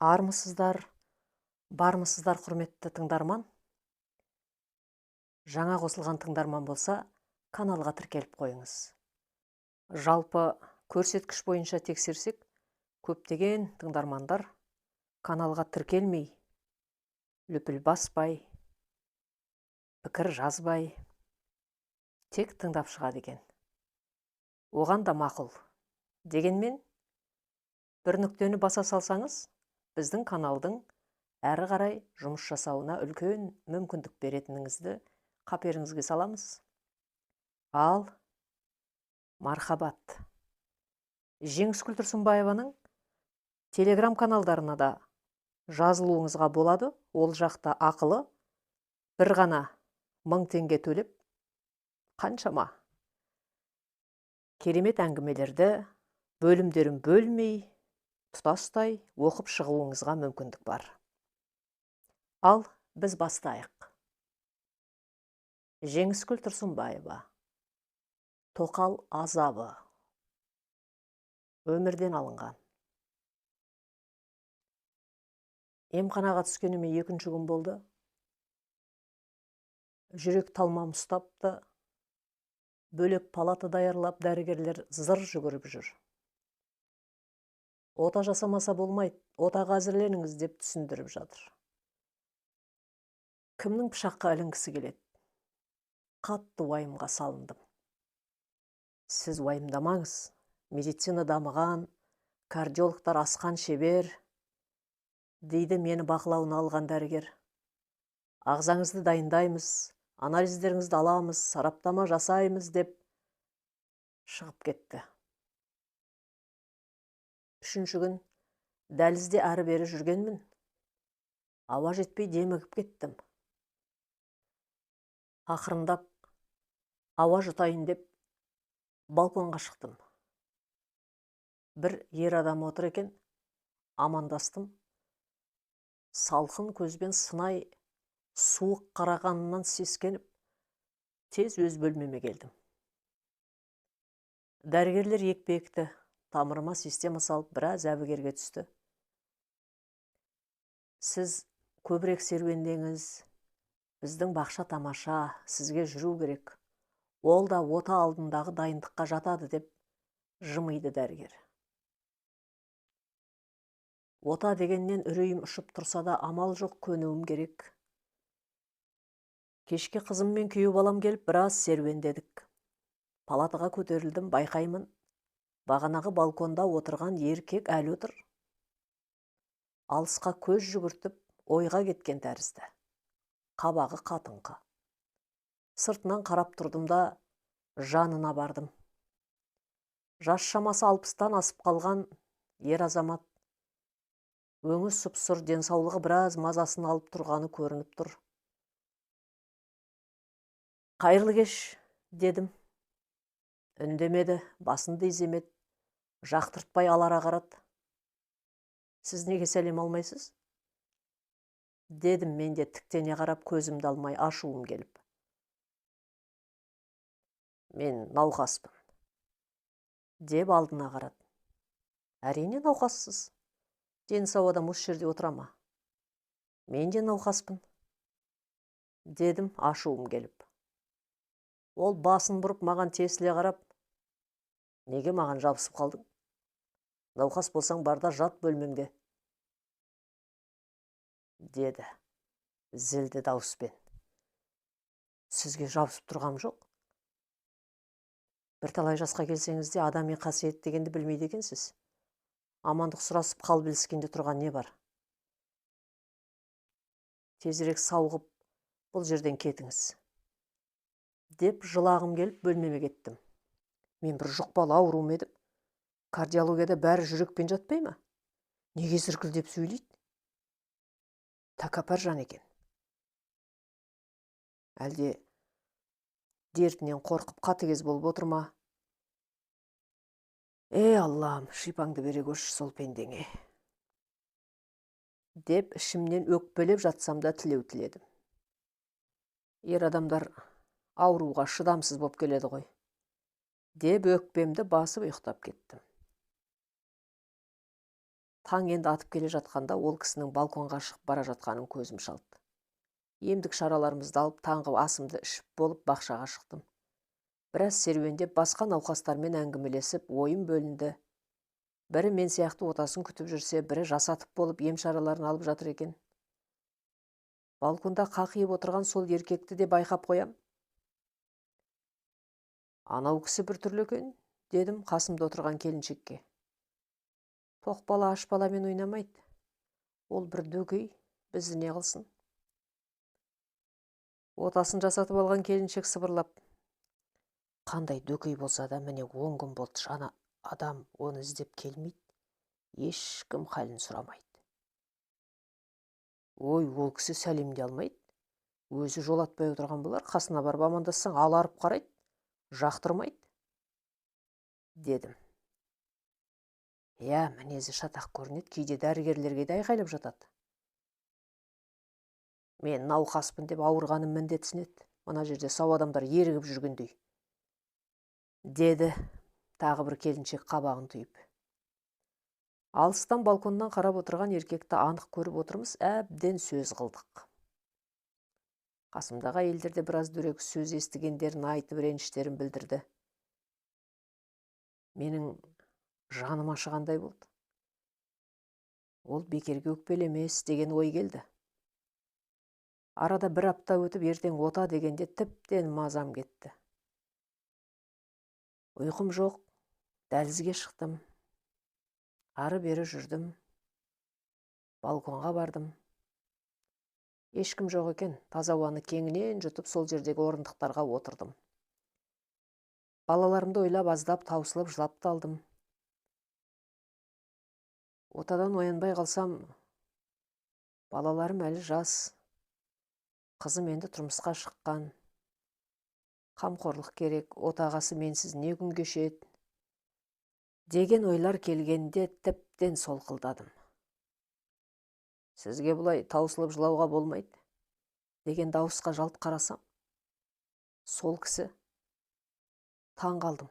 Армысыздар, бармысыздар, құрметті тыңдарман. Жаңа қосылған тыңдарман болса, каналға тіркеліп қойыңыз. Жалпы көрсеткіш бойынша тексерсек, көптеген тыңдармандар каналға тіркелмей, лүпіл баспай, пікір жазбай, тек тыңдап шығады екен. Оған да мақұл. Дегенмен, бір нүктені баса салсаңыз, біздің каналдың әрі қарай жұмыс жасауына үлкен мүмкіндік беретініңізді қаперіңізге саламыз. Ал, мархабат. Жеңіскүл Тұрсынбаеваның телеграм каналдарына да жазылуыңызға болады. Ол жақта ақылы бір ғана 1000 теңге төлеп, қаншама керемет әңгімелерді бөлімдерін бөлмей, тұтастай оқып шығуыңызға мүмкіндік бар. Ал біз бастайық. Жеңіскүл Тұрсынбаева. Тоқал азабы. Өмірден алынған. Емханаға түскеніме екінші күн болды. Жүрек талмам ұстапты. Бөлек палата даярлап, дәрігерлер зыр жүгіріп жүр. Ота жасамаса болмайды, отаға әзірленіңіз деп түсіндіріп жатыр. Кімнің пышаққа ілінгісі келеді? Қатты уайымға салындым. Сіз уайымдамаңыз, медицина дамыған, кардиологтар асқан шебер, дейді мені бақылауына алған дәрігер. Ағзаңызды дайындаймыз, анализдеріңізді аламыз, сараптама жасаймыз деп шығып кетті. Үшінші күн дәлізде әрі-бері жүргенмін. Ауа жетпей демігіп кеттім. Ақырындап ауа жұтайын деп балконға шықтым. Бір ер адам отыр екен, амандастым. Салқын көзбен сынай суық қарағанынан сескеніп, тез өз бөлмеме келдім. Дәрігерлер екпе екті, тамырыма система салып, біраз әбігерге түсті. Сіз көбірек серуендеңіз, біздің бақша тамаша, сізге жүру керек. Ол да ота алдындағы дайындыққа жатады деп жымиды дәрігер. Ота дегеннен үрейім ұшып тұрса да амал жоқ, көнуім керек. Кешке қызым мен күйеу балам келіп біраз серуендедік. Палатаға көтерілдім, байқаймын. Бағанағы балконда отырған еркек әлі отыр. Алысқа көз жүгіртіп, ойға кеткен тәрізді. Қабағы қатыңқы. Сыртынан қарап тұрдым да жанына бардым. Жас шамасы 60-тан асып қалған ер азамат. Өңі сұп-сұр, денсаулығы біраз мазасын алып тұрғаны көрініп тұр. Қайырлы кеш, дедім. Үндемеді, басын да иземеді, жақтыртпай алара қарады. Сіз неге сәлем алмайсыз? Дедім мен де тіктене қарап, көзімді алмай ашуым келіп. Мен науқаспын, деп алдына қарады. Әрине науқассыз. Дені сау адам осы жерде отыра ма? Мен де науқаспын, дедім ашуым келіп. Ол басын бұрып маған тесіле қарап, неге маған жабысып қалдың? Науқас болсаң бар да жат бөлмеңде, деді зілді дауыспен. Сізге жабысып тұрғам жоқ. Бірталай жасқа келсеңіз де адами қасиет дегенді білмейді екенсіз. Амандық сұрасып қал біліскенде тұрған не бар? Тезірек сауығып бұл жерден кетіңіз, деп жылағым келіп бөлмеме кеттім. Мен бір жұқпалы ауру ма едім? Кардиологияда бәрі жүрекпен жатпай ма? Неге зіркілдеп сөйлейді? Тәкаппар жан екен. Әлде дертінен қорқып қатыгез болып отыр ма? Ей, Аллам, шипаңды бере көрші сол пендеңе, деп ішімнен өкпелеп жатсам да тілеу тіледім. Ер адамдар ауруға шыдамсыз боп келеді ғой, деп өкпемді басып ұйықтап кеттім. Таң енді атып келе жатқанда ол кісінің балконға шығып бара жатқанын көзім шалды. Емдік шараларымызды алып, таңғы асымды ішіп болып бақшаға шықтым. Біраз серуендеп, басқа науқастармен әңгімелесіп, ойым бөлінді. Бірі мен сияқты отасын күтіп жүрсе, бірі жасатып болып ем шараларын алып жатыр екен. Балконда қақиып отырған сол еркекті де байқап қоям. Анау кісі бір түрлі екен, дедім қасымда отырған келіншекке. Тоқ бала аш баламен ойнамайды. Ол бір дөкей, бізді не қылсын? Отасын жасатып алған келіншек сыбырлап, қандай дөкей болса да міне 10 күн болды, жана адам оны іздеп келмейді, ешкім халін сұрамайды. Ой, ол кісі сәлем де алмайды, өзі жолатпай отырған болар, қасына барып амандассаң аларып қарайды, жақтырмайды, дедім. Иә, мінезі шатақ көрінеді, кейде дәрігерлерге де айқайлап жатады. Мен науқаспын деп ауырғаным міндетсінеді, мына жерде сау адамдар ерігіп жүргендей, деді тағы бір келіншек қабағын түйіп. Алыстан балконнан қарап отырған еркекті анық көріп отырмыз, әбден сөз қылдық. Қасымдағы әйелдер де біраз дөрекі сөз естігендерін айтып, реніштерін білдірді. Менің жаным ашығандай болды. Ол бекерге өкпелемес деген ой келді. Арада бір апта өтіп, ертең ота дегенде тіптен мазам кетті. Ұйқым жоқ, дәлізге шықтым. Ары-бері жүрдім. Балконға бардым. Ешкім жоқ екен, таза ауаны кеңінен жұтып, сол жердегі орындықтарға отырдым. Балаларымды ойлап аздап таусылып жылап та алдым. Отадан оянбай қалсам, балаларым әлі жас, қызым енді тұрмысқа шыққан. Қамқорлық керек, отағасы менсіз не күн кешеді деген ойлар келгенде тіптен солқылдадым. Сізге бұлай таусылып жылауға болмайды деген дауысқа жалт қарасам, сол кісі. Таң қалдым.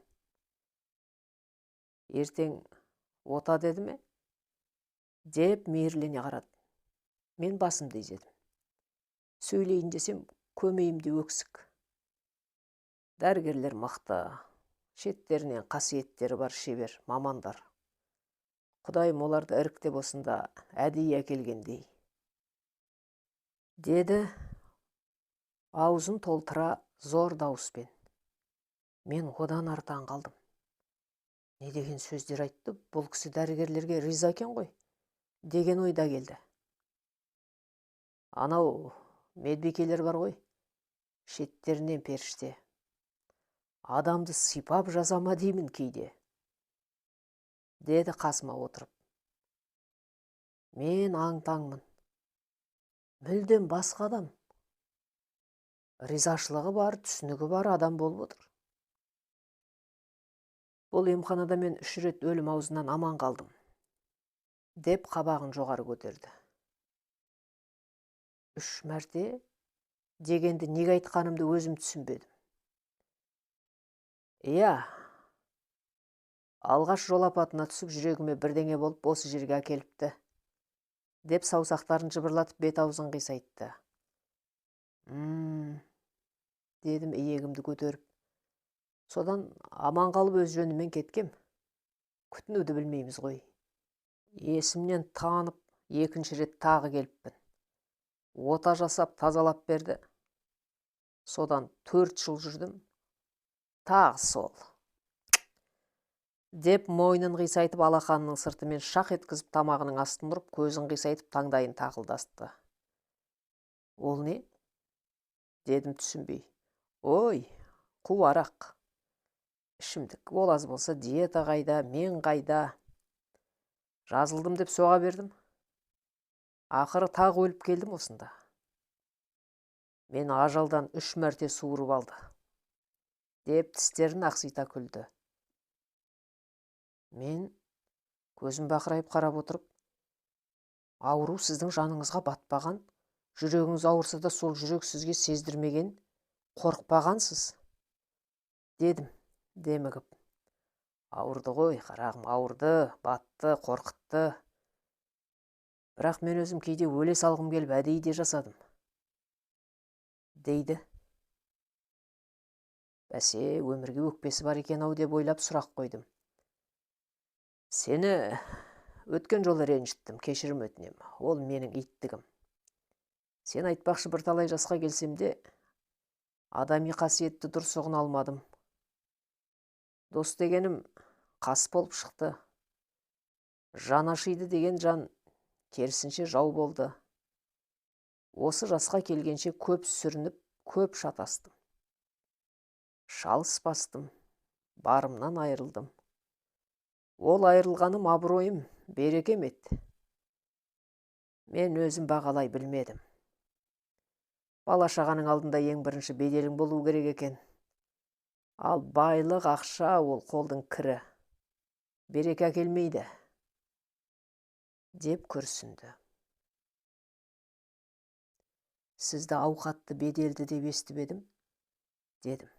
Ертең ота деді ме? Деп мейірлене қарады. Мен басымды изедім. Сөйлейін десем, көмейімде өксік. Дәрігерлер мықты, шеттерінен қасиеттері бар шебер мамандар. Құдайым оларды іріктеп осында әдейі әкелгендей, деді аузын толтыра зор дауыспен. Мен одан ары таң қалдым. Не деген сөздер айтты, бұл кісі дәрігерлерге риза екен ғой, деген ойда келді. Анау медбикелер бар ғой, шеттерінен періште. Адамды сипап жаза ма деймін кейде, деді қасыма отырып. Мен аң-таңмын. Мүлдем басқа адам. Ризашылығы бар, түсінігі бар адам болып отыр. Бұл емханада мен 3 рет өлім аузынан аман қалдым, деп қабағын жоғары көтерді. 3 мәрте дегенді неге айтқанымды өзім түсінбедім. Иә, алғаш жол апатына түсіп жүрегіме бірдеңе болып осы жерге әкеліпті, деп саусақтарын жыбырлатып бет аузын қисайтты. Дедім иегімді көтеріп. Содан аман қалып өз жөнімен кеткем. Күтінуді білмейміз ғой. Есімнен танып, 2-ші рет тағы келіппін. Ота жасап тазалап берді. Содан 4 жыл жүрдім. Тағы сол, деп мойнын қисайтып, алақанының сыртымен шақ еткізіп, тамағының астын ұрып, көзін қисайтып, таңдайын тақылдасты. Ол не? Дедім түсінбей. Ой, қу арақ. Ішімдік. Ол аз болса диета қайда, мен қайда? Жазылдым деп соға бердім. Ақыры тағы өліп келдім осында. Мен ажалдан 3 мәрте суырып алды, деп тістерін ақсита күлді. Мен көзім бақырайып қарап отырып, ауру сіздің жаныңызға батпаған, жүрегіңіз ауырса да сол жүрек сізге сездірмеген, қорықпағансыз, дедім демігіп. Ауырды ғой, қарағым, ауырды, батты, қорқытты. Бірақ мен өзім кейде өле салғым келіп әдейі де жасадым, дейді. Бәсе, өмірге өкпесі бар екен ау деп ойлап сұрақ қойдым. Сені өткен жолы ренжіттім, кешірім өтінем. Ол менің иттігім. Сен айтпақшы, бірталай жасқа келсем де, адами қасиетті дұрыс ұғына алмадым. Дос дегенім қас болып шықты. Жан ашиды деген жан керісінше жау болды. Осы жасқа келгенше көп сүрініп, көп шатастым. Шалыс бастым, барымнан айырылдым. Ол айырылғаным абыройым, берекем еді. Мен өзім бағалай білмедім. Бала-шағаның алдында ең бірінші беделің болу керек екен. Ал байлық, ақша ол қолдың кірі. Береке әкелмейді, деп күрсінді. Сізді ауқатты, беделді деп естіп едім, дедім.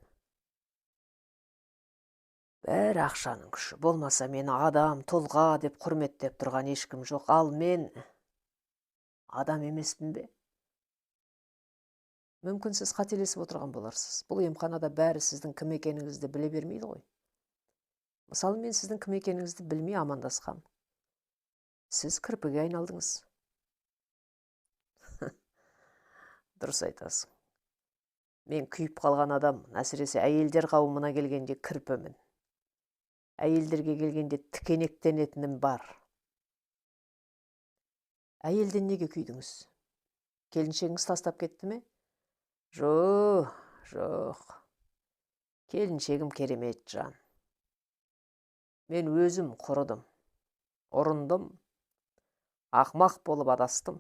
Бәрі ақшаның күші. Болмаса мені адам, тұлға деп құрметтеп тұрған ешкім жоқ. Ал мен адам емеспін бе? Мүмкін сіз қателесіп отырған боларсыз. Бұл емханада бәрі сіздің кім екеніңізді біле бермейді ғой. Мысалы, мен сіздің кім екеніңізді білмей амандасқам. Сіз кірпіге айналдыңыз. Дұрыс айтасың. Мен күйіп қалған адам, әсіресе әйелдер қауымына келгенде кірпімін. Әйелдерге келгенде тікенектенетінім бар. Әйелден неге күйдіңіз? Келіншегіңіз тастап кетті ме? Жоқ, жоқ. Келіншегім керемет жан. Мен өзім құрыдым, ұрындым, ақмақ болып адастым.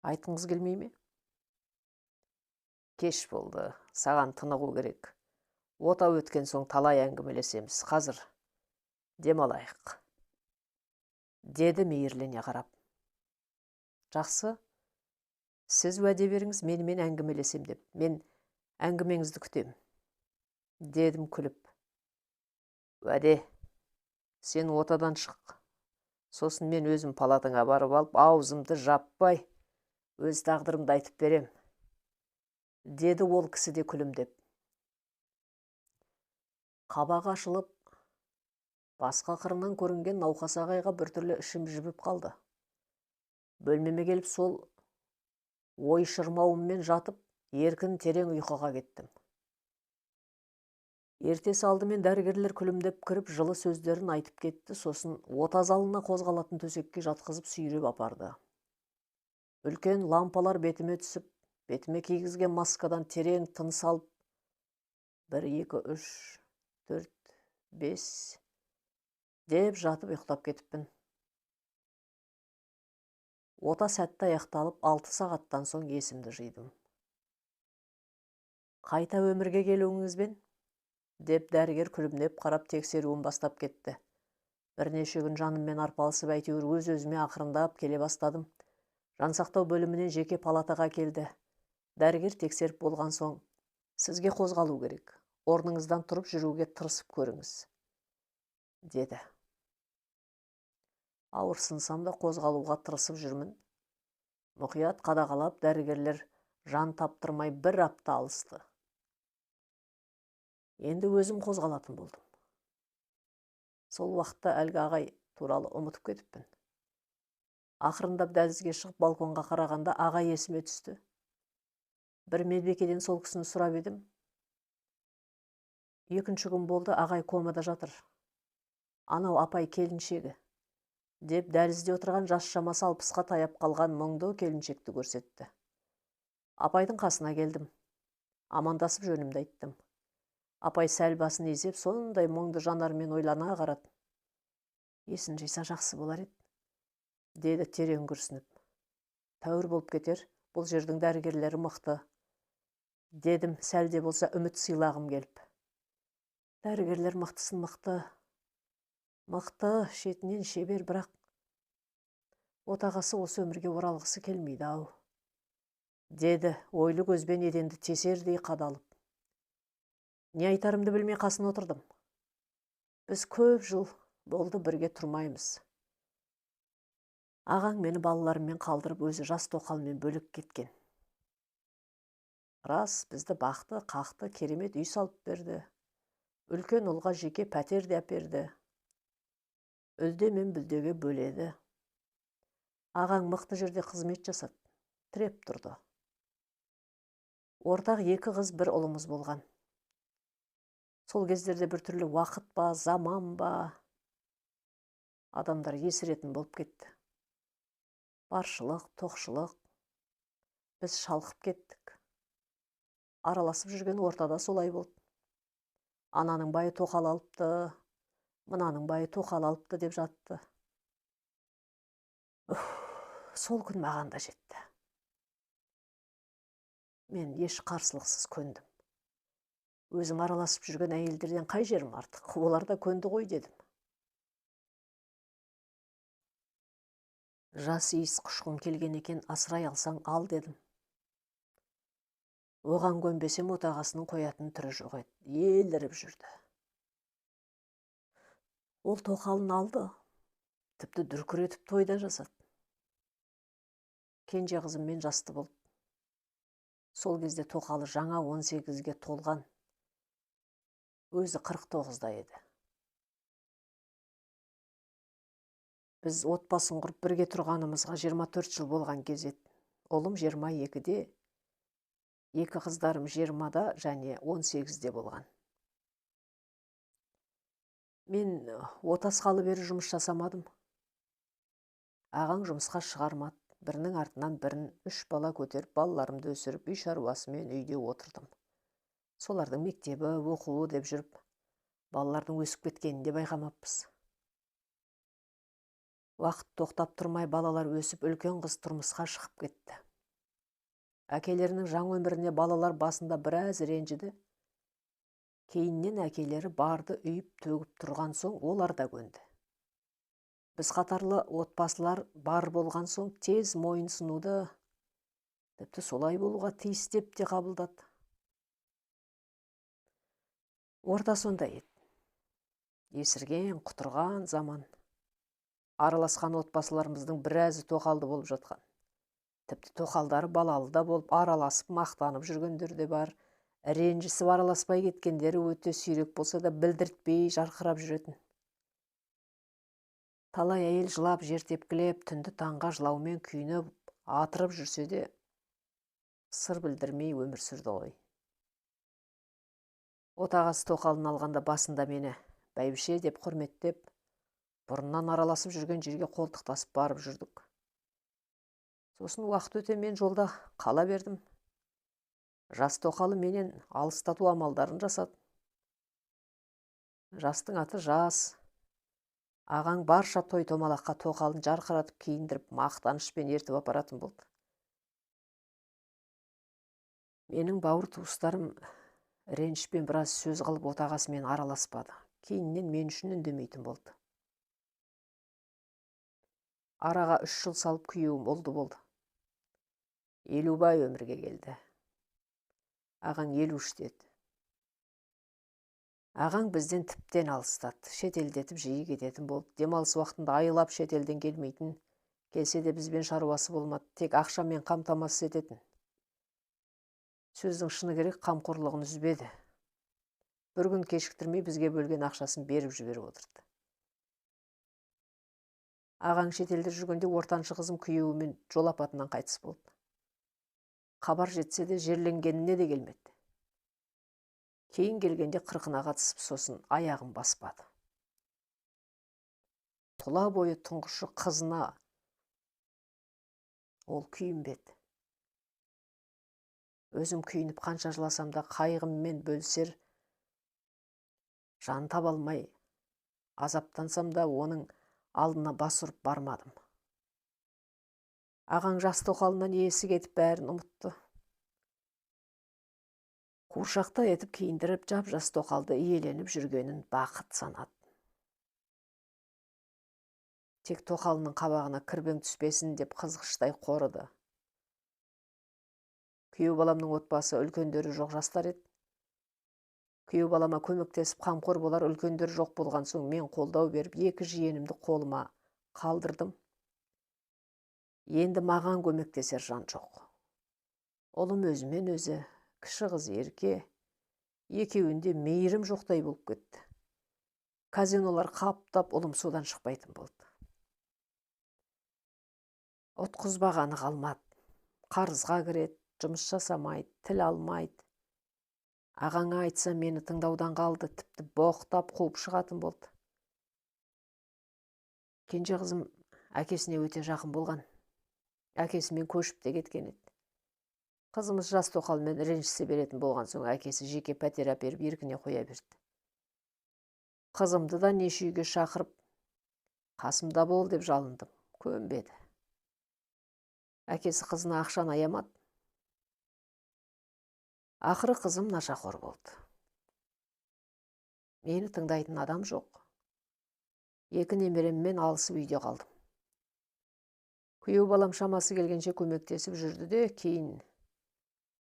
Айтқыңыз келмей ме? Кеш болды, саған тынығу керек. Ота өткен соң талай әңгімелесеміз. Қазір демалайық, деді мейірлене қарап. Жақсы, сіз уәде беріңіз, менімен әңгімелесем деп. Мен әңгімеңізді күтем, дедім күліп. Уәде, сен отадан шық. Сосын мен өзім палатаңа барып алып, аузымды жаппай, өз тағдырымды айтып берем, деді ол кісі де күлімдеп. Қабағы ашылып, басқа қырынан көрінген науқас ағайға біртүрлі ішім жібіп қалды. Бөлмеме келіп сол ой шырмауыммен жатып, еркін терең ұйқыға кеттім. Ертесі алдымен дәрігерлер күлімдеп кіріп, жылы сөздерін айтып кетті, сосын ота залына қозғалатын төсекке жатқызып сүйреп апарды. Үлкен лампалар бетіме түсіп, бетіме кигізген маскадан терең тыныс алып, 1, 2, 3, 4, 5 деп жатып ұйықтап кетіппін. Ота сәтті аяқталып, 6 сағаттан соң есімді жидым. Қайта өмірге келуіңізбен? Деп дәрігер күлімдеп қарап тексеруін бастап кетті. Бірнеше күн жаныммен арпалысып, әйтеуір өз-өзіме ақырындап келе бастадым. Жансақтау бөлімінен жеке палатаға келді. Дәрігер тексеріп болған соң, сізге қозғалу керек. Орныңыздан тұрып жүруге тырысып көріңіз, деді. Ауырсынсам да қозғалуға тырысып жүрмін. Мұқият қадағалап дәрігерлер жан таптырмай бір апта алысты. Енді өзім қозғалатын болдым. Сол уақытта әлгі ағай туралы ұмытып кетіппін. Ақырындап дәлізге шығып балконға қарағанда ағай есіме түсті. Бір медбикеден сол кісіні сұрап едім. Екінші күн болды, ағай комада жатыр. Анау апай келіншегі, деп дәлізде отырған жас шамасы 60-қа таяп қалған мұңды келіншекті көрсетті. Апайдың қасына келдім. Амандасып жөнімді айттым. Апай сәл басын изеп, сондай мұңды жанармен ойлана қарады. Есін жиса жақсы болар еді, деді терең күрсініп. Тәуір болып кетер, бұл жердің дәрігерлері мықты, дедім сәл де болса үміт сыйлағым келіп. Дәрігерлер мықтысын мықты, мықты, шетінен шебер, бірақ отағасы осы өмірге оралғысы келмейді ау, деді ойлы көзбен еденді тесердей қадалып. Не айтарымды білмей қасына отырдым. Біз көп жыл болды бірге тұрмаймыз. Ағаң мені балаларыммен қалдырып, өзі жас тоқалмен бөлек кеткен. Рас, бізді бақты, қақты, керемет үй салып берді. Үлкен ұлға жеке пәтер де әперді. Үлде мен бүлдеге бөледі. Ағаң мықты жерде қызмет жасады, тіреп тұрды. Ортақ 2 қыз, 1 ұлымыз болған. Сол кездерде бір түрлі уақыт па, заман ба, адамдар есіретін болып кетті. Баршылық, тоқшылық, біз шалқып кеттік. Араласып жүрген ортада солай болды. Ананың байы тоқал алыпты, мынаның байы тоқал алыпты деп жатты. Сол күн маған да жетті. Мен еш қарсылықсыз көндім. Өзім араласып жүрген әйелдерден қай жерім артық, олар да көнді ғой дедім. Жас иіс құшқым келген екен, асырай алсаң ал дедім. Оған көнбесем отағасының қоятын түрі жоқ еді, еліріп жүрді. Ол тоқалын алды, тіпті дүркіретіп тойда жасады. Кенже қызыммен жасты болды. Сол кезде тоқалы жаңа 18-ге толған, өзі 49-да еді. Біз отбасын құрып бірге тұрғанымызға 24 жыл болған кез еді. Ұлым 22-де, 2 қыздарым 20-да және 18-де болған. Мен отасқалы бері жұмыс жасамадым. Ағаң жұмысқа шығармады. Бірінің артынан бірін 3 бала көтеріп, балаларымды өсіріп, үй шаруасымен үйде отырдым. Солардың мектебі, оқуы деп жүріп, балалардың өсіп кеткенін де байқамаппыз. Уақыт тоқтап тұрмай балалар өсіп, үлкен қыз тұрмысқа шығып кетті. Әкелерінің жаңа өміріне балалар басында біраз ренжіді. Кейіннен әкелері барды үйіп төгіп тұрған соң олар да көнді. Біз қатарлы отбасылар бар болған соң тез мойынсынуды, тіпті солай болуға тиіс деп те қабылдады. Орта сондай еді. Есірген, құтырған заман. Араласқан отбасыларымыздың біразы тоқалды болып жатқан. Тіпті тоқалдары балалы да болып, араласып, мақтанып жүргендер де бар. Ренжісіп араласпай кеткендері өте сирек болса да білдіртпей жарқырап жүретін. Талай әйел жылап, жер тепкілеп, түнді таңға жылаумен күйініп, атырып жүрсе де, сыр білдірмей өмір сүрді ғой. Отағасы тоқалын алғанда басында мені бәйбіше деп құрметтеп, бұрыннан араласып жүрген жерге қолтықтасып барып жүрдік. Сосын уақыт өте мен жолда қала бердім. Жас тоқалы менен алыстату амалдарын жасады. Жастың аты жас. Ағаң барша той томалаққа тоқалын жарқыратып киіндіріп, мақтанышпен ертіп апаратын болды. Менің бауыр туыстарым ренішпен біраз сөз қылып отағасымен араласпады. Кейіннен мен үшін үндемейтін болды. Араға 3 жыл салып күйеуім ұлды болды. Елубай өмірге келді. Ағаң 53 деді. Ағаң бізден тіптен алыстады, шетелдетіп жиі кететін болды. Демалыс уақытында айлап шетелден келмейтін, келсе де бізбен шаруасы болмады, тек ақшамен қамтамасыз ететін. Сөздің шыны керек, қамқорлығын үзбеді. Бір күн кешіктірмей бізге бөлген ақшасын беріп жіберіп отырды. Ағаң шетелде жүргенде ортаншы қызым күйеуімен жол апатынан қайтыс болды. Хабар жетсе де жерленгеніне де келмеді. Кейін келгенде қырқына қатысып, сосын аяғын баспады. Тұла бойы тұңғышы қызына ол күйінбеді. Өзім күйініп қанша жыласам да қайғыммен бөлісер жан таба алмай азаптансам да оның алдына бас ұрып бармадым. Ағаң жас тоқалынан есі кетіп бәрін ұмытты. Қуыршақтай етіп киіндіріп, жап-жас тоқалды иеленіп жүргенін бақыт санады. Тек тоқалының қабағына кірбең түспесін деп қызғыштай қорыды. Күйеу баламның отбасы үлкендері жоқ жастар еді. Күйеу балама көмектесіп қамқор болар үлкендер жоқ болған соң мен қолдау беріп 2 жиенімді қолыма қалдырдым. Енді маған көмектесер жан жоқ. Ұлым өзімен өзі, кіші қыз Ерке, екеуінде мейірім жоқтай болып кетті. Казинолар қаптап, ұлым судан шықпайтын болды. Ұтқызбағаны қалмады. Қарызға кіреді, жұмыс жасамайды, тіл алмайды. Ағаңа айтса, мені тыңдаудан қалды, тіпті боқтап қуып шығатын болды. Кенже қызым әкесіне өте жақын болған. Әкесімен көшіп те кеткен еді. Қызымыз жас тоқалмен ренжісе беретін болған соң, әкесі жеке пәтер әперіп еркіне қоя берді. Қызымды да неше үйге шақырып, қасымда бол деп жалындым, көнбеді. Әкесі қызына ақшаны аямады. Ақыры қызым нашақор болды. Мені тыңдайтын адам жоқ. Екі немереммен алысып үйде қалдым. Күйеу балам шамасы келгенше көмектесіп жүрді де, кейін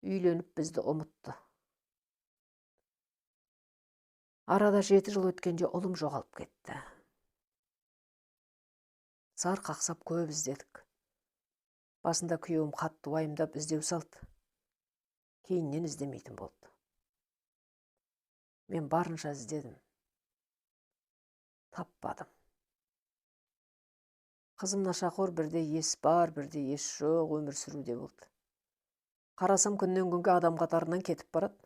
үйленіп бізді ұмытты. Арада 7 жыл өткенде ұлым жоғалып кетті. Зар қақсап көп іздедік. Басында күйеуім қатты уайымдап іздеу салды. Кейіннен іздемейтін болды. Мен барынша іздедім. Таппадым. Қызым нашақор бірде ес бар, бірде ес жоқ өмір сүруде болды. Қарасам, күннен күнге адам қатарынан кетіп барады.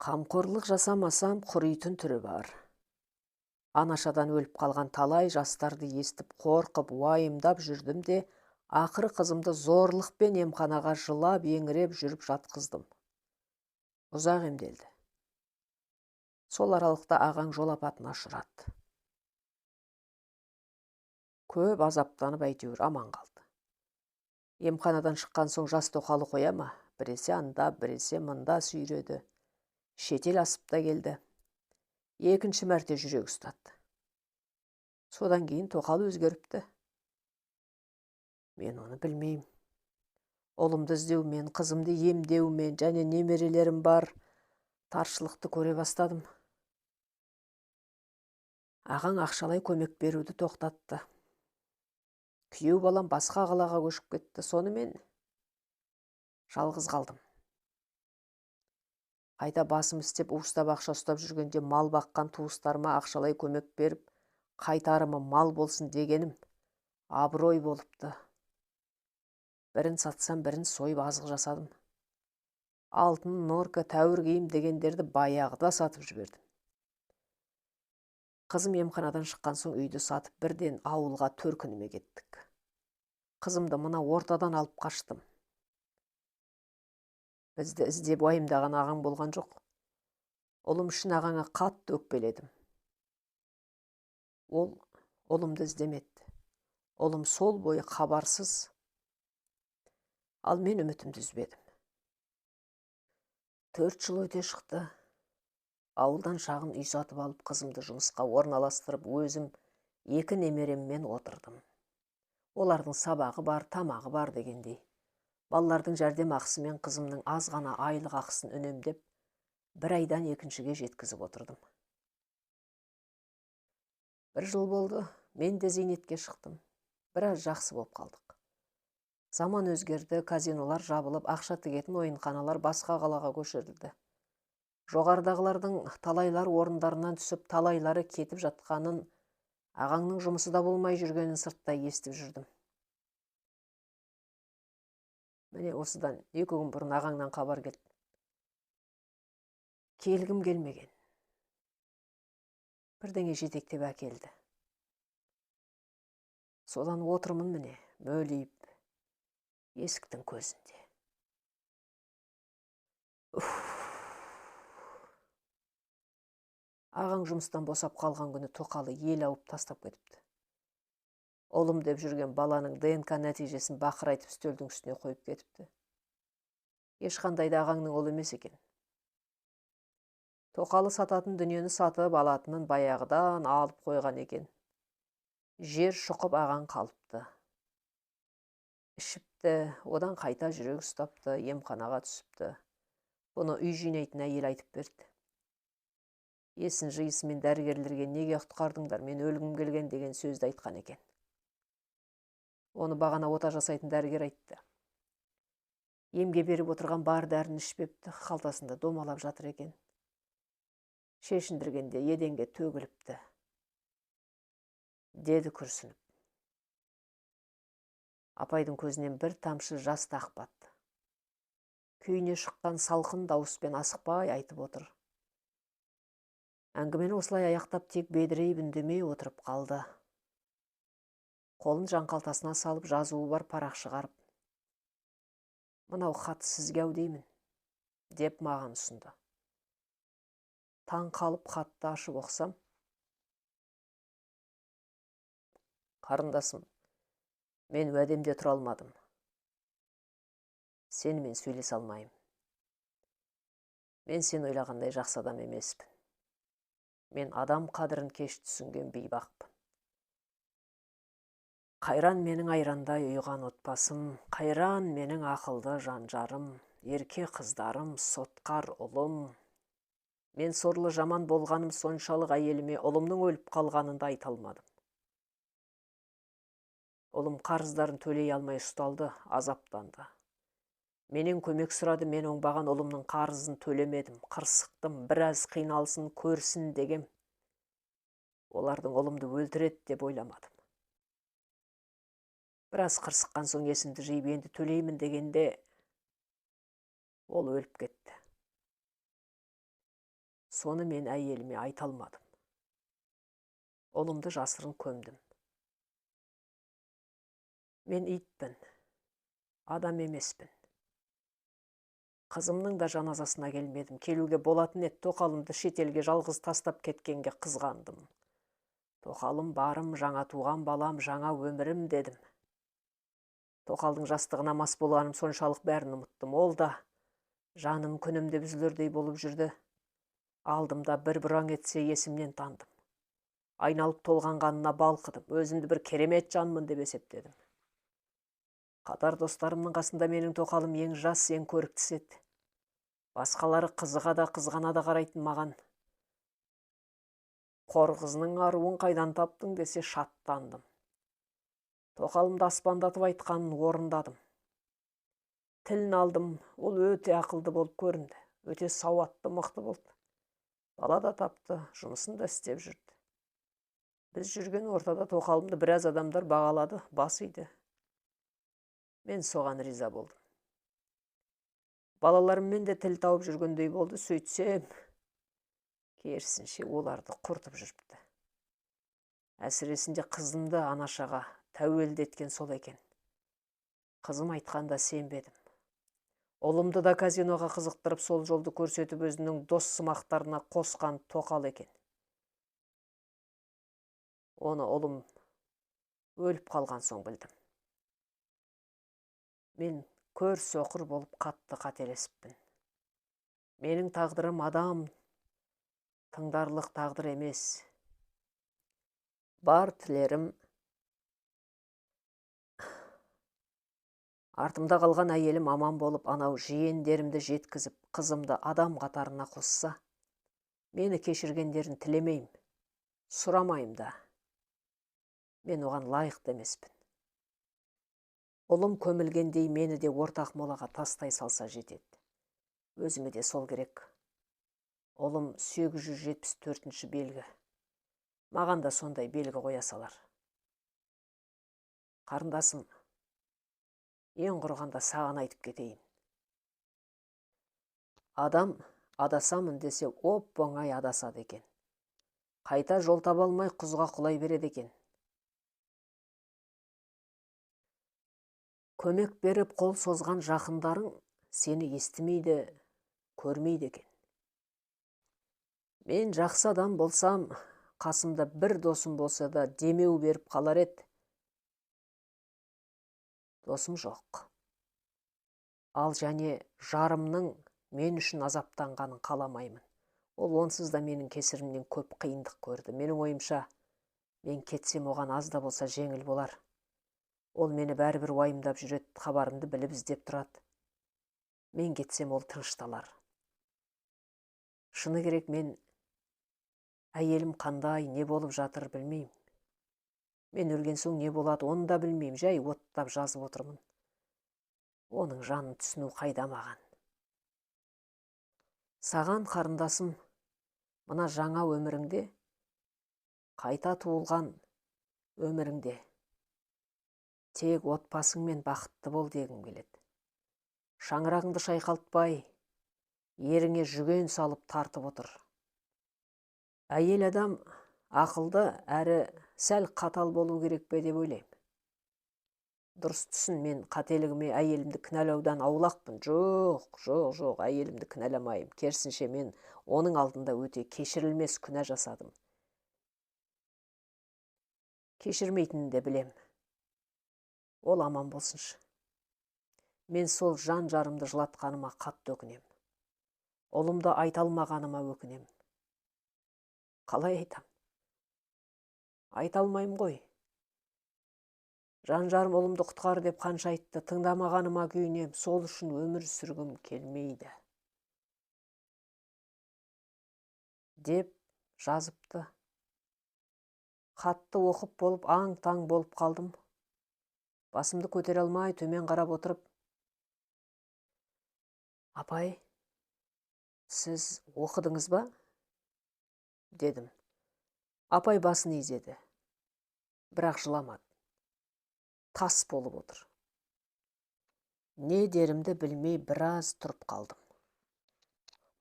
Қамқорлық жасамасам, құритын түрі бар. Анашадан өліп қалған талай жастарды естіп, қорқып, уайымдап жүрдім де, ақыры қызымды зорлықпен емханаға жылап, еңіреп жүріп жатқыздым. Ұзақ емделді. Сол аралықта ағаң жол апатына ұшырады. Көп азаптанып әйтеуір аман қалды. Емханадан шыққан соң жас тоқалы қоя ма? Біресе анда, біресе мында сүйреді. Шетел асып та келді. Екінші мәрте жүрек ұстады. Содан кейін тоқал өзгеріпті. Мен оны білмеймін. Ұлымды іздеумен, қызымды емдеумен және немерелерім бар таршылықты көре бастадым. Ағаң ақшалай көмек беруді тоқтатты. Күйеу балам басқа қалаға көшіп кетті. Сонымен жалғыз қалдым. Қайта басым істеп, уыстап ақша ұстап жүргенде мал баққан туыстарыма ақшалай көмек беріп, қайтарымы мал болсын дегенім абырой болыпты. Бірін сатсам, бірін сойып азық жасадым. Алтын, норка, тәуір киім дегендерді баяғыда сатып жібердім. Қызым емханадан шыққан соң үйді сатып бірден ауылға төркініме кеттік. Қызымды мына ортадан алып қаштым. Бізді іздеп уайымдаған ағаң болған жоқ. Ұлым үшін ағаңа қатты өкпеледім. Ол ұлымды іздемеді. Ұлым сол бойы хабарсыз. Ал мен үмітімді үзбедім. 4 жыл өте шықты. Ауылдан шағын үй сатып алып, қызымды жұмысқа орналастырып, өзім 2 немереммен отырдым. Олардың сабағы бар, тамағы бар дегендей. Балалардың жәрдем ақысымен қызымның аз ғана айлық ақысын үнемдеп, бір айдан екіншіге жеткізіп отырдым. 1 жыл болды, мен де зейнетке шықтым. Біраз жақсы болып қалдық. Заман өзгерді, казинолар жабылып, ақша тігетін ойынханалар басқа қалаға көшірілді. Жоғарыдағылардың талайлар орындарынан түсіп, талайлары кетіп жатқанын, ағаңның жұмысы да болмай жүргенін сырттай естіп жүрдім. Міне осыдан 2 күн бұрын ағаңнан хабар келді. Келгім келмеген. Бірдеңе жетектеп әкелді. Содан отырмын міне, мөлиіп, есіктің көзінде. Ағаң жұмыстан босап қалған күні тоқалы ел ауып тастап кетіпті. Ұлым деп жүрген баланың ДНК нәтижесін бақырайтып үстелдің үстіне қойып кетіпті. Ешқандай да ағаңның ұлы емес екен. Тоқалы сататын дүниені сатып алатынын баяғыдан алып қойған екен. Жер шұқып ағаң қалыпты. Ішіпті, одан қайта жүрек ұстапты, емханаға түсіпті. Бұны үй жинайтын әйел айтып берді. Есін жиысымен дәрігерлерге неге құтқардыңдар, мен өлгім келген деген сөзді айтқан екен. Оны бағана ота жасайтын дәрігер айтты. Емге беріп отырған бар дәріні ішпепті, қалтасында домалап жатыр екен. Шешіндіргенде еденге төгіліпті, деді күрсініп. Апайдың көзінен бір тамшы жас та ақпады. Күйіне шыққан салқын дауыспен асықпай айтып отыр. Әңгімені осылай аяқтап тек бедірейіп үндемей отырып қалды. Қолын жанқалтасына салып жазуы бар парақ шығарып, мынау хат сізге ау деймін, деп маған ұсынды. Таң қалып хатты ашып оқысам, қарындасым, мен уәдемде тұра алмадым. Сенімен сөйлесе алмаймын. Мен сен ойлағандай жақсы адам емеспін. Мен адам қадірін кеш түсінген бейбақпын. Қайран менің айрандай ұйыған отбасым, қайран менің ақылды жан-жарым, ерке қыздарым, сотқар ұлым. Мен сорлы жаман болғаным соншалық әйеліме ұлымның өліп қалғанын да айта алмадым. Ұлым қарыздарын төлей алмай ұсталды, азаптанды. Менен көмек сұрады, мен оңбаған ұлымның қарызын төлемедім, қырсықтым, біраз қиналсын, көрсін дегем. Олардың ұлымды өлтіреді деп ойламадым. Біраз қырсыққан соң есімді жиып енді төлеймін дегенде ол өліп кетті. Соны мен әйеліме айта алмадым. Ұлымды жасырын көмдім. Мен итпін, адам емеспін. Қызымның да жаназасына келмедім. Келуге болатын еді, тоқалымды шетелге жалғыз тастап кеткенге қызғандым. Тоқалым барым, жаңа туған балам, жаңа өмірім дедім. Тоқалдың жастығына мас болғаным соншалық бәрін ұмыттым. Ол да жаным күнім деп үзілердей болып жүрді. Алдымда бір бұраң етсе есімнен тандым. Айналып толғанғанына балқыдым. Өзімді бір керемет жанмын деп есептедім. Қатар достарымның қасында менің тоқалым ең жас, ең көріктісі еді. Басқалары қызыға да қызғана да қарайтын маған. Қор қызының аруын қайдан таптың десе шаттандым. Тоқалымды аспандатып айтқанын орындадым. Тілін алдым, ол өте ақылды болып көрінді, өте сауатты, мықты болды. Бала да тапты, жұмысын да істеп жүрді. Біз жүрген ортада тоқалымды біраз адамдар бағалады, бас иді. Мен соған риза болдым. Балаларыммен де тіл тауып жүргендей болды, сөйтсем, керісінше оларды құртып жүріпті. Әсіресінде қызымды анашаға тәуелді еткен сол екен. Қызым айтқанда сенбедім. Ұлымды да казиноға қызықтырып, сол жолды көрсетіп өзінің дос сымақтарына қосқан тоқал екен. Оны ұлым өліп қалған соң білдім. Мен көр соқыр болып қатты қателесіппін. Менің тағдырым адам тыңдарлық тағдыр емес. Бар тілерім артымда қалған әйелім аман болып, анау жиендерімді жеткізіп, қызымды адам қатарына қосса, мені кешіргендерін тілемеймін, сұрамаймын да. Мен оған лайықты емеспін. Ұлым көмілгендей мені де ортақ молаға тастай салса жетеді. Өзіме де сол керек. Ұлым 874-ші белгі. Маған да сондай белгі қоя салар. Қарындасым, ең құрғанда саған айтып кетейін. Адам адасамын десе оп-оңай адасады екен. Қайта жол таба алмай құзға құлай береді екен. Көмек беріп қол созған жақындарың сені естімейді, көрмейді екен. Мен жақсы адам болсам, қасымда бір досым болса да демеу беріп қалар еді. Досым жоқ. Ал және жарымның мен үшін азаптанғанын қаламаймын. Ол онсыз да менің кесірімнен көп қиындық көрді. Менің ойымша, мен кетсем оған аз да болса жеңіл болар. Ол мені бәрібір уайымдап жүреді, хабарымды біліп іздеп тұрады. Мен кетсем ол тынышталар. Шыны керек, мен әйелім қандай, не болып жатыр білмеймін. Мен өлген соң не болады, оны да білмеймін, жай оттап жазып отырмын. Оның жанын түсіну қайда маған? Саған, қарындасым, мына жаңа өміріңде, қайта туылған өміріңде тек отбасыңмен бақытты бол дегім келеді. Шаңырағыңды шайқалтпай, еріңе жүген салып тартып отыр. Әйел адам ақылды әрі сәл қатал болу керек пе деп ойлаймын. Дұрыс түсін, мен қателігіме әйелімді кінәлаудан аулақпын. Жоқ, жоқ, жоқ, әйелімді кінәламаймын. Керісінше, мен оның алдында өте кешірілмес күнә жасадым. Кешірмейтінін де білем. Ол аман болсыншы. Мен сол жан жарымды жылатқаныма қатты өкінем. Ұлымды айта алмағаныма өкінем. Қалай айтам? Айта алмаймын ғой. Жан жарым ұлымды құтқар деп қанша айтты, тыңдамағаныма күйінем, сол үшін өмір сүргім келмейді. Деп жазыпты. Хатты оқып болып аң-таң болып қалдым. Басымды көтере алмай төмен қарап отырып, апай, сіз оқыдыңыз ба? Дедім. Апай басын изеді, бірақ жыламады. Тас болып отыр. Не дерімді білмей біраз тұрып қалдым.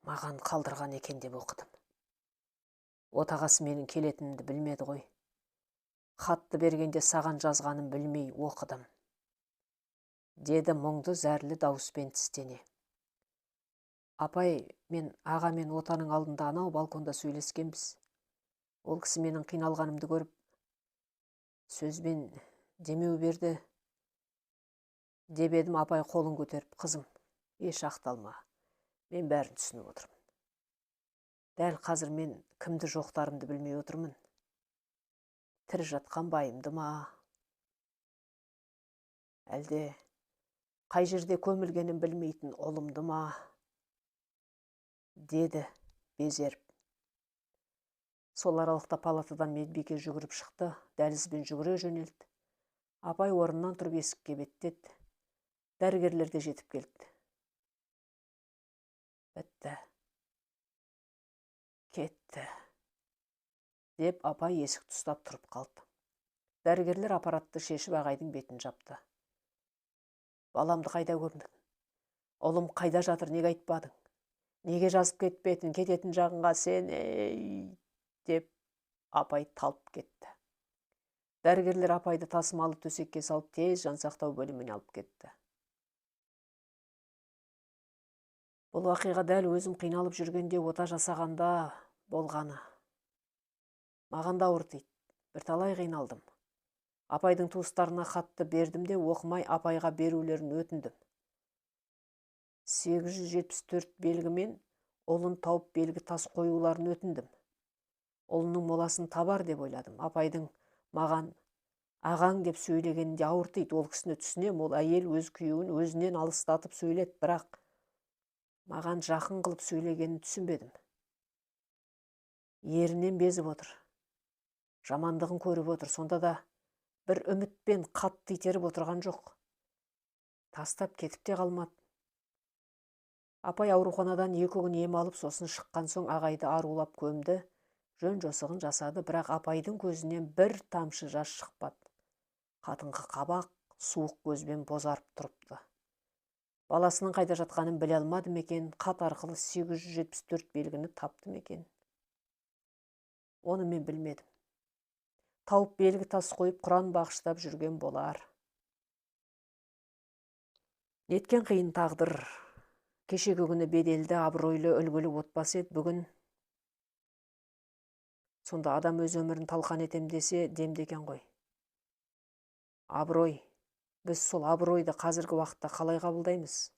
Маған қалдырған екен деп оқыдым. Отағасы менің келетінімді білмеді ғой. Хатты бергенде саған жазғанын білмей оқыдым, деді мұңды зәрлі дауыспен тістене. Апай, мен аға мен отаның алдында анау балконда сөйлескенбіз. Ол кісі менің қиналғанымды көріп, сөзбен демеу берді деп едім, апай қолын көтеріп, қызым, еш ақталма, мен бәрін түсініп отырмын. Дәл қазір мен кімді жоқтарымды білмей отырмын. Тірі жатқан байымды ма? Әлде қай жерде көмілгенін білмейтін ұлымды ма? Деді безеріп. Сол аралықта палатадан медбике жүгіріп шықты, дәлізбен жүгіре жөнелді. Апай орнынан тұрып есікке беттеді. Дәрігерлер де жетіп келді. Бітті. Кетті. Деп апай есікті ұстап тұрып қалды. Дәрігерлер аппаратты шешіп ағайдың бетін жапты. Баламды қайда көмдің? Ұлым қайда жатыр, неге айтпадың? Неге жазып кетпедің, кететін жағыңа сен, ей, деп апай талып кетті. Дәрігерлер апайды тасымалы төсекке салып тез жансақтау бөліміне алып кетті. Бұл оқиға дәл өзім қиналып жүргенде ота жасағанда болғаны. Маған да ауыр тиді, бірталай қиналдым. Апайдың туыстарына хатты бердім де оқымай апайға берулерін өтіндім. 874 белгімен ұлын тауып белгі тас қоюларын өтіндім. Ұлының моласын табар деп ойладым. Апайдың маған ағаң деп сөйлегенінде ауыр тиді. Ол кісіні түсінем, ол әйел өз күйеуін өзінен алыстатып сөйледі, бірақ маған жақын қылып сөйлегенін түсінбедім. Ерінен безіп отыр. Жамандығын көріп отыр. Сонда да бір үмітпен қатты итеріп отырған жоқ. Тастап кетіп те қалмады. Апай ауруханадан 2 күн ем алып, сосын шыққан соң ағайды арулап көмді, жөн жосығын жасады, бірақ апайдың көзінен бір тамшы жас шықпады. Қатынғы қабақ суық көзбен бозарып тұрыпты. Баласының қайда жатқанын біле алмады ма екен, хат арқылы 874 белгіні тапты ма екен? Оны мен білмедім. Тауып белгі тас қойып, Құран бағыштап жүрген болар. Неткен қиын тағдыр. Кешегі күні беделді, абыройлы, үлгілі отбасы еді, бүгін сонда адам өз өмірін талқан етем десе, демді екен ғой. Абырой. Біз сол абыройды қазіргі уақытта қалай қабылдаймыз?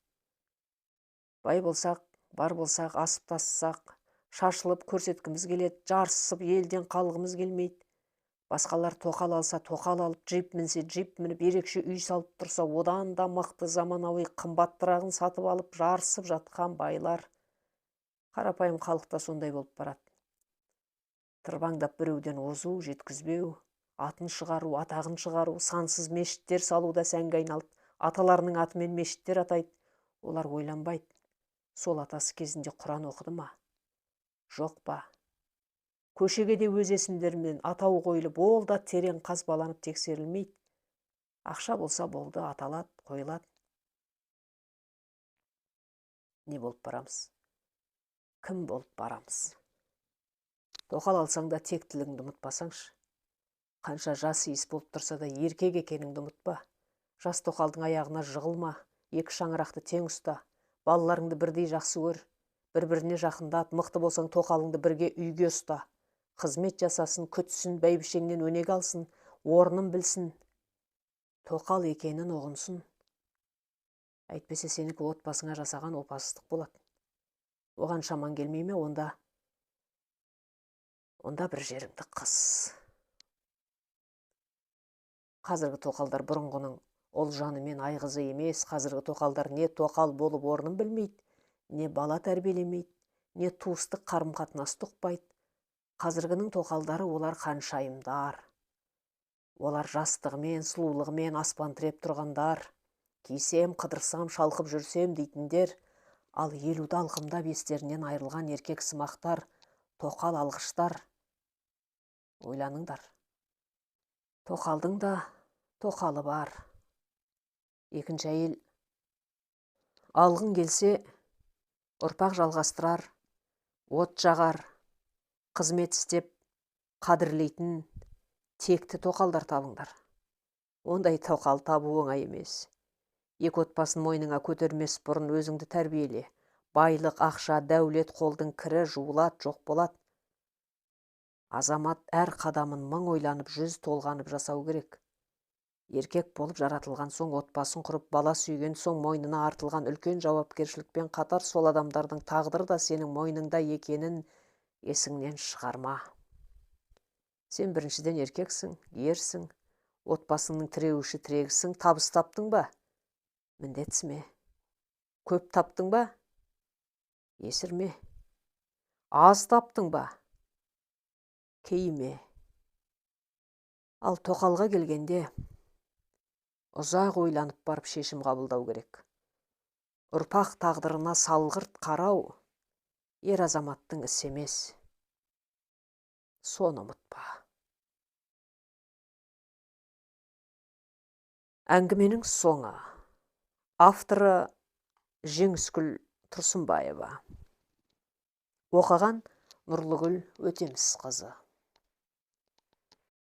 Бай болсақ, бар болсақ, асып тассақ, шашылып көрсеткіміз келеді, жарысып елден қалғымыз келмейді. Басқалар тоқал алса, тоқал алып, джип мінсе, джип мініп, ерекше үй салып тұрса, одан да мықты заманауи қымбаттырағын сатып алып, жарысып жатқан байлар. Қарапайым халықта сондай болып барады. Тырбаңдап біреуден озу, жеткізбеу, Атын шығару, атағын шығару, сансыз мешіттер салу да сәнге айналды. Аталарының атымен мешіттер атайды. Олар ойланбайды. Сол атасы кезінде Құран оқыды ма? Жоқ па? Көшеге де өз есімдерімен атау қойылып, ол да терең қазбаланып тексерілмейді. Ақша болса болды, аталады, қойылады. Не болып барамыз? Кім болып барамыз? Тоқал алсаң да тектілігіңді ұмытпасаңшы. Қанша жас иіс болып тұрса да еркек екеніңді ұмытпа. Жас тоқалдың аяғына жығылма, екі шаңырақты тең ұста, балаларыңды бірдей жақсы көр, бір-біріне жақындат, мықты болсаң тоқалыңды бірге үйге ұста. Қызмет жасасын, күтсін, бәйбішеңнен өнеге алсын, орнын білсін, тоқал екенін ұғынсын. Әйтпесе сенікі отбасыңа жасаған опасыздық болады. Оған шаман келмей ме, онда бір жеріңді қыс. Қазіргі тоқалдар бұрынғының ұлжаны мен айғызы емес. Қазіргі тоқалдар не тоқал болып орнын білмейді, не бала тәрбиелемейді, не туыстық қарым-қатынасты ұқпайды. Қазіргінің тоқалдары олар қаншайымдар. Олар жастығымен, сұлулығымен аспан тіреп тұрғандар. Кисем, қыдырсам, шалқып жүрсем дейтіндер. Ал 50-ді алқымдап естерінен айырылған еркек сымақтар, тоқал алғыштар. Ойланыңдар. Тоқалдың да тоқалы бар. Екінші әйел алғың келсе, ұрпақ жалғастырар, от жағар, қызмет істеп, қадірлейтін текті тоқалдар табыңдар. Ондай тоқал табу оңай емес. Екі отбасын мойныңа көтермес бұрын өзіңді тәрбиеле. Байлық, ақша, дәулет қолдың кірі жуылады, жоқ болады. Азамат әр қадамын мың ойланып, жүз толғанып жасау керек. Еркек болып жаратылған соң, отбасын құрып, бала сүйген соң мойнына артылған үлкен жауапкершілікпен қатар сол адамдардың тағдыры да сенің мойныңда екенін есіңнен шығарма. Сен біріншіден еркексің, ерсің, отбасыңның тіреуіші тірегісің. Табыс таптың ба? Міндетсіме. Көп таптың ба? Есірме. Аз таптың ба? Кейіме. Ал тоқалға келгенде ұзақ ойланып барып шешім қабылдау керек. Ұрпақ тағдырына салғырт қарау ер азаматтың ісі емес. Соны ұмытпа. Әңгіменің соңы. Авторы Жеңіскүл Тұрсынбаева. Оқыған Нұрлыгүл Өтемісқызы.